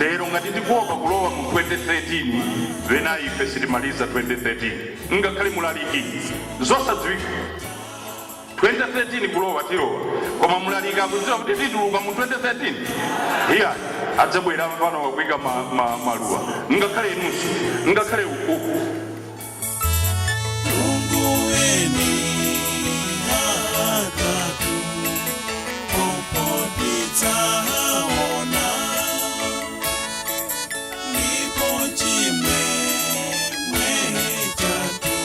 Lero ngati tikuopa kulowa mu 2013, vena ife sitimaliza 2013, ngakhale mulaliki zosadziwika. 2013 kulowa tilowa, koma mulaliki akudziwa kuti tituluka mu 2013? Iya, adzabwera pano wakuika maluwa, ngakhale inunso, ngakhale uku. Mungu eni atatu popotitsaona ndipo chimwemwe chathu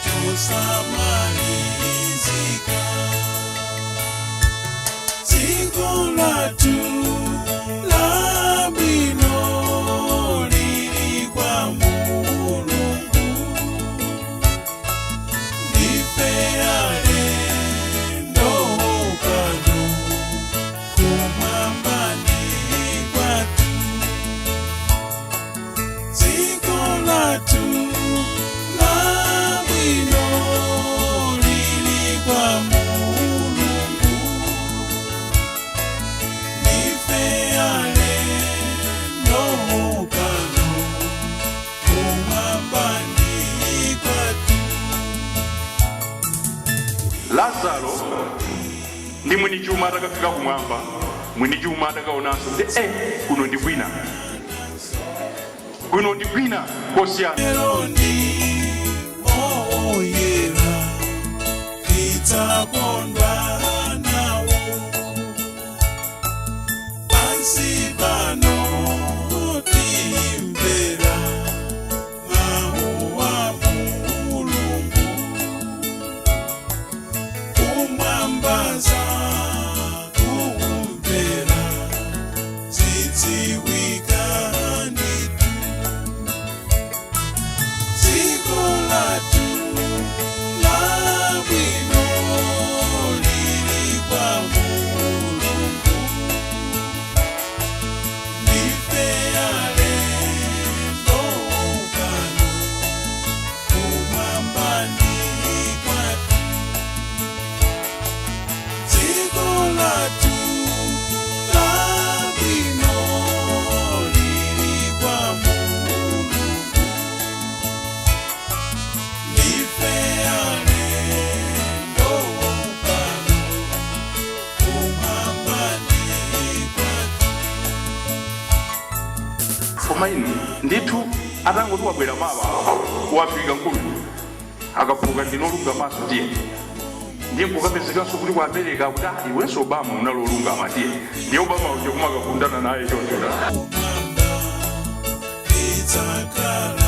chosamalizika. Dziko lathu labwino lili kwa Mulungu, ndife alendo pano, kumwamba ndi kwathu. Dziko lathu labwino lili kwa Mulungu, ndife alendo pano, kumwamba ndi kwathu. Lazaro ndi mwini chuma atakafika kumwamba, mwini chuma atakaonanso kuti kuno ndi kwina, kuno ndi kwina kosiyana. Eroni oyera tidzakondwa nawo, pansi pano timvera mawu a Mulungu, kumwambaza kumvera zidziwika ndithu. Dziko lathu labwino lili kwa Mulungu, ndife alendo pano, kumwamba ndi kwathu. Dziko lathu labwino lili kwa Mulungu, ndife alendo pano, kumwamba ndi kwathu. Koma inu ndithu, atangoti wabwera mawa, wafika mkulu akaphuka ndinolungamaso, tiye ndiye nkukapezekanso kuti ku America kuti, "Ah, iwenso Obama unalolungama, tiye." Ndiye Obama uja kumakakundana naye choncho. Kumwamba tidzakhala.